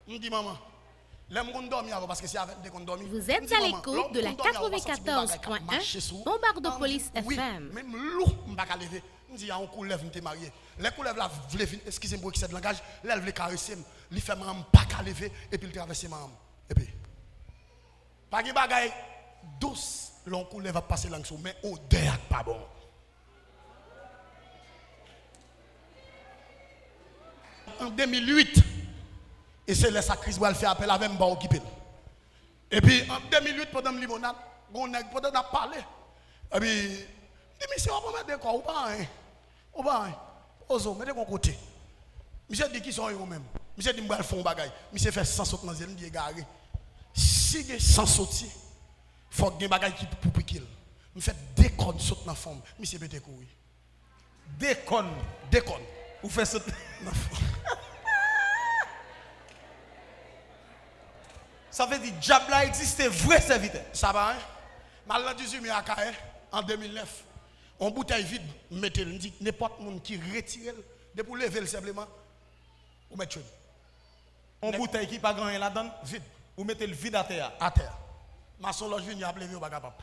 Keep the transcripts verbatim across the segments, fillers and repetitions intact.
M di manman, lè m konn dòmi avè w, paske se avè l m te konn dòmi. Vous êtes à l'écoute de la quatre-vingt-quatorze point un Bombardopolis F M. Menm lou, m pa ka leve. M di, a yon koulèv m te marye. Lè koulèv la vle vin, eskize m pou eksè de langaj, lè l vle karese m, li fè manman m pa ka leve, epi l travèse manman m. Epi, pa gen bagay dous lè yon koulèv ap pase lang sou w, men odè a k pa bon. An de mil uit, e se lè sa Chris Brown fè apèl avè m, m pa okipe l. Epi, an de mil uit, pandan m limonad, gon nèg, pandan n ap pale, epi, m di, "Misye, w ap anmède kò w, ou pa anyen. Ou pa anyen. Poze w, mete w yon kote." Misye di, "Kisa w ye ou menm?" Misye di, "M pral fè yon bagay." Misye fè san sot nan zye l, m di, "Egare. Si gen san soti, fòk gen bagay ki pou pike l." M fè de kòn sot nan fwon m, misye pete kouri. De kòn. De kòn. Ou fè sot nan fwon. Sa vle di, dyab la egziste vre, sèvitè. Sa pa anyen. M al nan dizuit me Akayè, an de mil nèf. On boutèy vid, m mete l. M di, nenpòt moun ki retire l, depi w leve l senpleman, ou mèt tchwe m. On boutèy ki pa gen anyen ladan l, vid. Ou mete l vid atè a. Atè a. Masonlòj vini ap leve, yo pa kapab.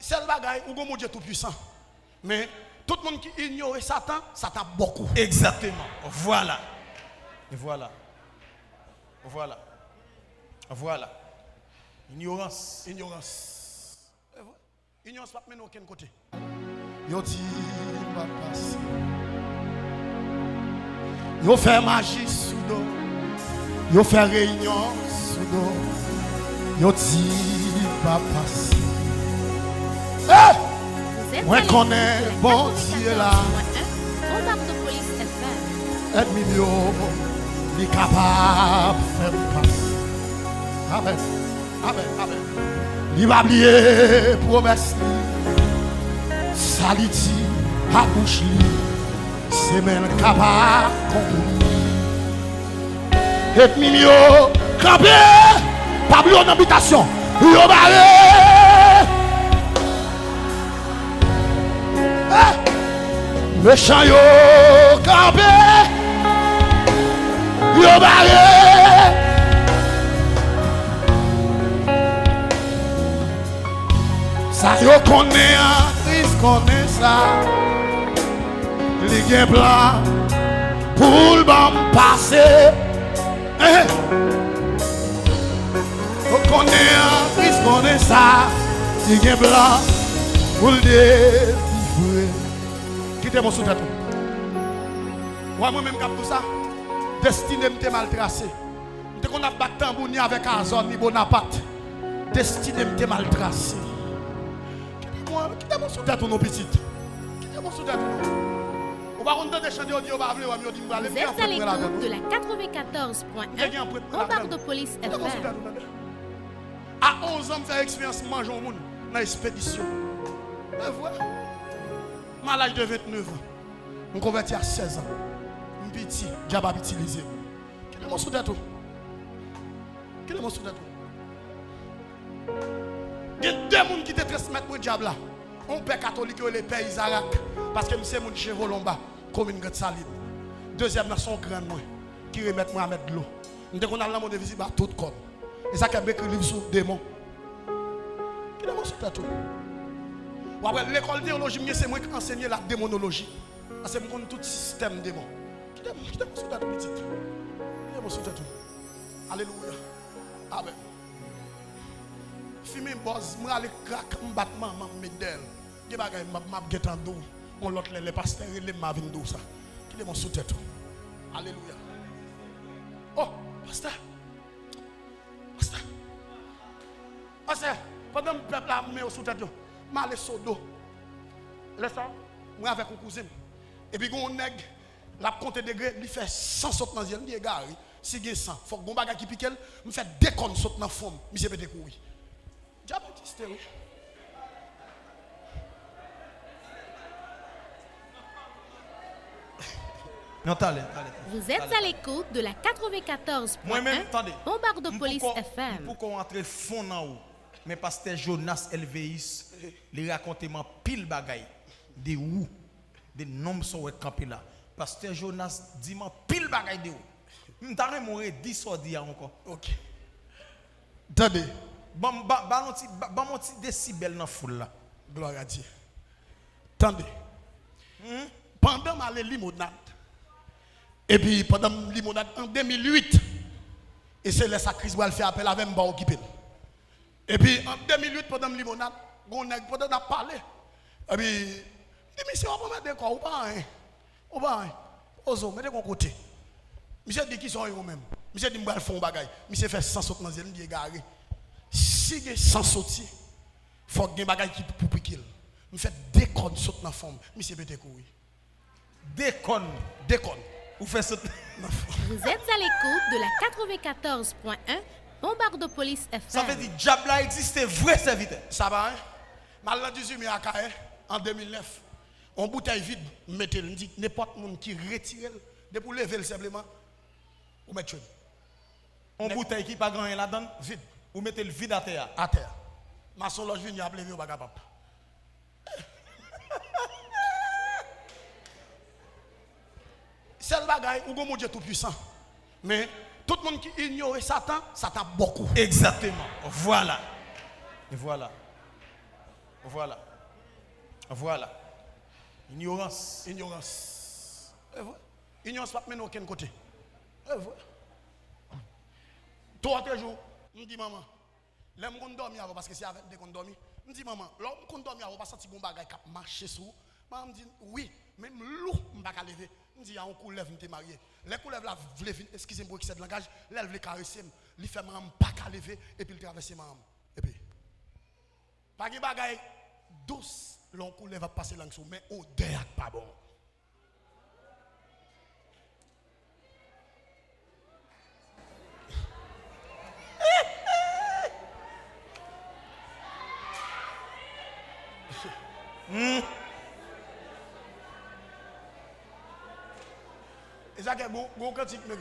Sèl bagay, ou gon Bondye toupwisan. Men, tout moun ki inyore Satan, Satan ap bò kou. Egzakteman. Vwala. Vwala. Vwala. Vwala. Inyorans. Inyorans. Inyorans p ap mennen okenn kote. Yo di m p ap pase. Yo fè maji sou do. Yo fè reyinyon sou do. Yo di m p ap pase. Eh! Mwen konnen Bondye la. Ènmi m yo, li kapab fè m pase. Amèn. Amèn, amèn. Li pa bliye pwomès li. Sa li di ak bouch li, se men l k ap akonpli. Ènmi m yo kanpe, pa bliye w nan bitasyon. Yo bare. Eh! Mechan yo kanpe, yo bare. Sa yo konnen an, Kris konnen sa. Li gen plan pou l ban m pase. Eh, eh. Ou konnen an, Kris konnen sa. Li gen plan pou l delivre. Kite m sou tèt ou. Ou wè mwen menm k ap di w sa? Destine m te mal trase. M te konn ap bat tanbou ni avèk Azò, ni Bonapat. Destine m te mal trase. Kite mwen, kite mwen sou tèt ou non, pitit. Kite mwen sou tèt ou non. Ou pa konn tande chan yo di yo pa vle wè m, yo di m prale, m gen anprent mwen ladan l wi. Vous êtes à l'écoute de la quatre-vingt-quatorze point un. M te gen anprent mwen ladan l. Bombardopolis F M. Kite mwen sou tèt ou, tande. A onz an, m fè eksperyans manje yon moun nan espedisyon. E vre. M a laj de vennèf an. M konvèti a sèz an. M piti, dyab ap itilize m. Kite mwen sou tèt ou. Kite mwen sou tèt ou. Gen de moun ki te transmèt mwen dyab la. On pè katolik yo rele pè Izarak, paske m se moun Chevo Lonba, komin Grande Saline. Dezyèm nan se on grann mwen ki remèt mwen a mèt dlo. M te konn al nan Mondevizit ba tout kòn. E sa k fè m ekri liv sou demon. Kite mwen sou tèt ou. W ap wè lekòl teyoloji m gen, se mwen k ansenye la demonoloji. Paske m konn tout sistèm demon. Kite m, kite m sou tèt ou, pitit. Kite m sou tèt ou. Alelouya. Amèn. Fimen bòz, m rale krak, m bat manman m, m met dèyè l. Gen bagay m ap, m ap gentan di w. Yon lòt lè, lè pastè rele m, m a vin di w sa. Kite m sou tèt ou. Alelouya. Oh, pastè. Pastè. Pastè, pandan m pèp la, m men yo sou tèt yo. M ale Sodo. Lè sa, mwen avèk yon kouzen m. Epi gen yon nèg, l ap konte degre, li fè san sot nan zye l, m di egare, si gen san, fòk gon bagay ki pike l, m fè de kòn sot nan fwon m, misye pete kouri. Dyab egziste wi. Non, talè, talè, talè. Vous êtes à l'écoute de la quatre-vingt-quatorze point un Bombardopolis F M. Mwen menm, tande, m poko, m poko antre fon nan ou, men pastè Jonas Elveus, li rakonte m anpil bagay de ou. De nonm sa w wè k kanpe la. Pastè Jonas di m anpil bagay de ou. M ta renmen w redi sa w di a ankò. Ok. Tande. Ban m ba, ba l yon ti, ba, ban m yon ti desibèl nan foul la. Gloire à Dieu. Tande. Pandan m ale Limonad, epi pandan m Limonad an de mil uit, e se lè sa Kris pral fè apèl avè m, m pa okipe l. Epi an de mil uit, pandan m Limonad, gon nèg pandan n ap pale, epi m di, "Misye, w ap anmède kò w, ou pa anyen, ou pa anyen. Poze w, mete kò w kote." Misye di, "Kisa w ye ou menm?" Misye di, "M pral fè yon bagay." Misye fè san sot nan zye l, m di, "Egare. Si gen san soti, fòk gen bagay ki pou pike l." M fè de kòn sot nan fon m, misye pete kouri. De kòn. De kòn. Ou fè sot. Vous êtes à l'écoute de la quatre-vingt-quatorze point un Bombardopolis F M. Sa vle di dyab la egziste vre, sèvitè. Sa pa, hein? M al nan dizuit mai Akayè an de mil nèf. On boutèy vid, m mete l. M di, nenpòt moun ki retire l, depi w leve l senpleman, ou mèt tchwe m. On boutèy ki pa gen anyen ladan l, vid. Ou mete l vid atè a. Atè a. Mason lòj vini ap leve, yo pa kapab. Sèl bagay, ou gon Bondye tou pwisan. Men, tout moun ki inyore Satan, Satan ap bò kou. Egzakteman. Vwala. Vwala. Vwala. Vwala. Inyorans. Inyorans. E vre. Inyorans p ap mennen okenn kote. E vre. Twò te jou, m di manman, lè m konn dòmi avè w, paske se avè l m te konn dòmi, m di, "Manman, lè m konn dòmi avè w, ou pa santi gon bagay k ap mache sou ou?" Manman m di, "Wi, men m lou, m pa ka leve." M di, "A yon koulèv m te marye." Lè koulèv la vle vin, eskize m pou eksè de langaj, lè l vle karese m, li fè manman m pa ka leve, epi l travèse manman m. Epi, pa gen bagay dous lè yon koulèv ap pase lang sou ou, men odè a k pa bon. Hmm. E sa ke gon, gon kantik, men,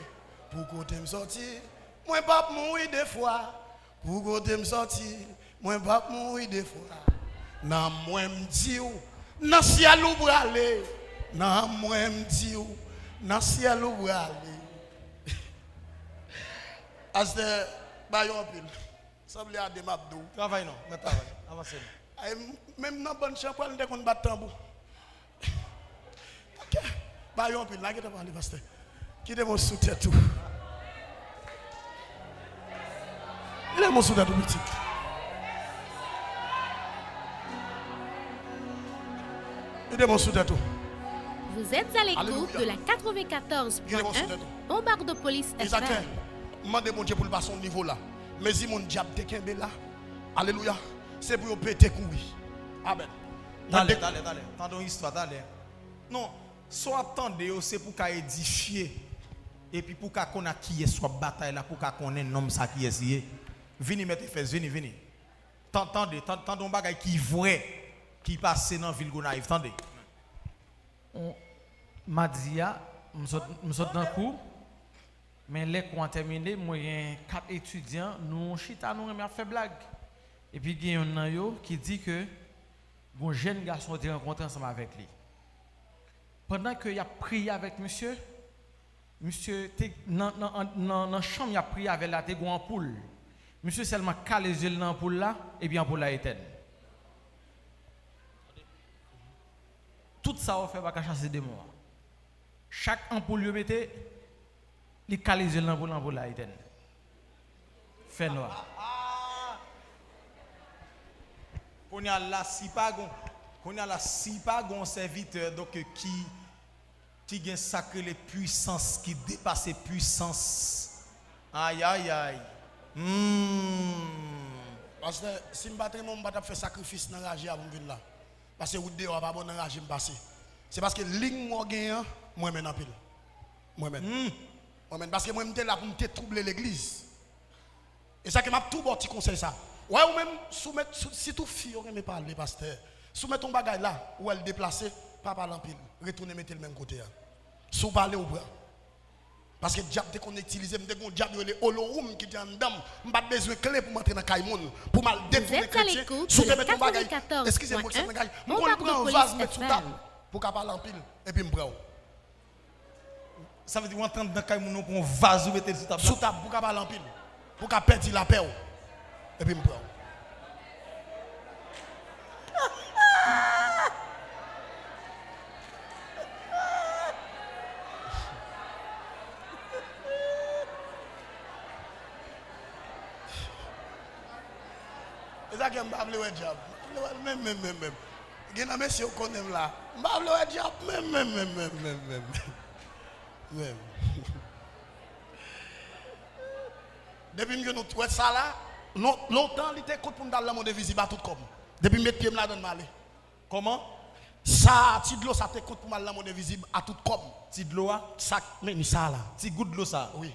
pou kote m sòti, mwen p ap mouri de fwa. Pou kote m sòti, mwen p ap mouri de fwa. Nan mwen m di w, nan syèl ou prale. Nan mwen m di w, nan syèl ou prale. Pastè, ba yo anpil. Sanble a de m ap di w. Travay non, mèt travay. Avanse non. Ay, m-, menm nan bann chanpwèl, m te konn bat tanbou. Ok. Ba yo anpil, la gentan pale, pastè. Kite m sou tèt ou. Kite m sou tèt ou, pitit. Kite m sou tèt ou. Vous êtes à l'écoute de la quatre-vingt-quatorze point un Bombardopolis F M. Mande Bondye pou l pase yon nivo la. Mezi moun dyab te kenbe la. Alelouya. Se pou yo pete kouri. Amen. Talè, talè, talè. Tande yon istwa, talè. Non, sa w ap tande yo, se pou w ka edifye. Epi pou w ka konn ak kiyès w ap batay la, pou w ka konnen nonm sa kiyès li ye. Vini, mèt Efèz, vini, vini. Tan-, tande, tan-, tande yon bagay ki vrè, ki pase nan vil Gonayiv, tande. On, madi a, m sot, m sot nan kou, men lè kou an tèmine, mwen gen kat etidyan, nou chita, nou renmen ap fè blag. Epi gen yonn nan yo ki di ke gon jèn gason te rankontre ansanm avèk li. Pandan ke y ap priye avèk misye, misye te nan, nan, nan, nan chanm y ap priye avè l la, te gon anpoul. Misye sèlman kale zye l nan anpoul la, epi anpoul la etèn. Tout sa yo fè pa ka chase demon an. Chak anpoul yo mete, li kale zye l nan anpoul, anpoul la etèn. Fè nwa. Kounye a la, si pa gon, kounye a la, si pa gon sèvitè, donk, ki, ki gen sa k rele pwisans, ki depase pwisans. Ay, ay, ay. Hmm. Pastè, si m pa t renmen w, m pa t ap fè sakrifis nan raje a pou m vin la. Paske wout deyò a pa bon, nan raje m pase. Se paske liy mwen genyen an, mwen menm anpil. Mwen menm. Hmm. Mwen menm. Paske mwen, m te la pou m te twouble legliz. E sa ke m ap tou ba w ti konsèy sa. Wè ou menm, si w mèt, si, sitou fi yo renmen pale, pastè. Si w mèt yon bagay la, ou wè l deplase, pa pale anpil. Retounen mete l menm kote a. Si w pale, ou pran. Paske dyab te konn itilize m, m te gen yon dyab yo rele Olowoum ki te anndan m. M pa t bezwen kle pou m antre nan kay moun, pou m al detounen kretyen. Si w te mèt yon bagay, eskize m pou eksè langaj, m konn pran vaz, m mèt sou tab. pou w ka pale anpil, epi m pran w. Sa vle di w antre anndan kay moun nan, w pran yon vaz, ou mete l sou tab la? Sou tab, pou w ka pale anpil, pou w ka pèdi lapè w, epi m pran w. E sa k fè m pa vle wè dyab. M pa vle wè l menm, menm, menm, menm. Gen nan mesye yo konnen m la. M pa vle wè dyab menm, menm, menm, menm, menm, menm. Menm. Depi m jwenn yon twèt sa la, lon-, lontan li te kont pou m t al nan mond envizib a tout kò m. Depi m met pye m ladan l, m ale. Kòman? Sa, ti dlo sa te kont pou m al nan mond envizib a tout kò m. Ti dlo a? Sa k menm sa la. Ti gout dlo sa? Wi.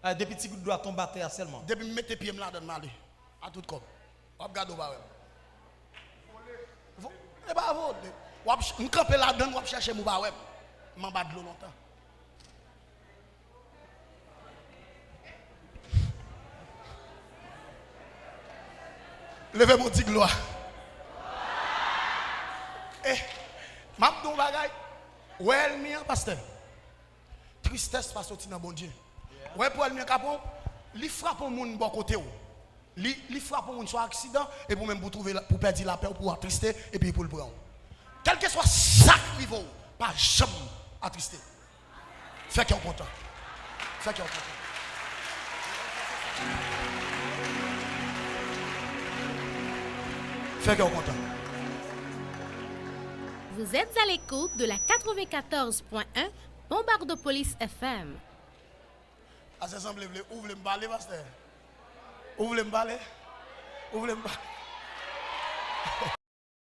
Ah, depi ti gout dlo a tonbe atè a sèlman. Depi m mete pye m ladan l, m ale. A tout kò m. W ap gade, w pa wè m. Vo-, e pa vole. W ap ch-, m kanpe ladan l, w ap chèche m, ou pa wè m. M anba dlo lontan. Leve men w, di glwa. Eh, m ap di w yon bagay. Wè ènmi an, pastè. Tristès pa soti nan Bondye. Wè pou ènmi an ka pran w, li frape yon moun bò kote w. Li, li frape yon moun swa aksidan, epi ou menm pou w twouve la, pou w pèdi lapè w, pou w atriste, epi pou l pran w. Kèlkeswa sa k rive w, pa janm atriste. Fè kè w kontan. Fè kè w kontan. Fè kè w kontan. Vous êtes à l'écoute de la quatre-vingt-quatorze point un Bombardopolis F M. Pastè sanble vle, ou vle m pale, pastè? Ou vle m pale? Ou vle m pale?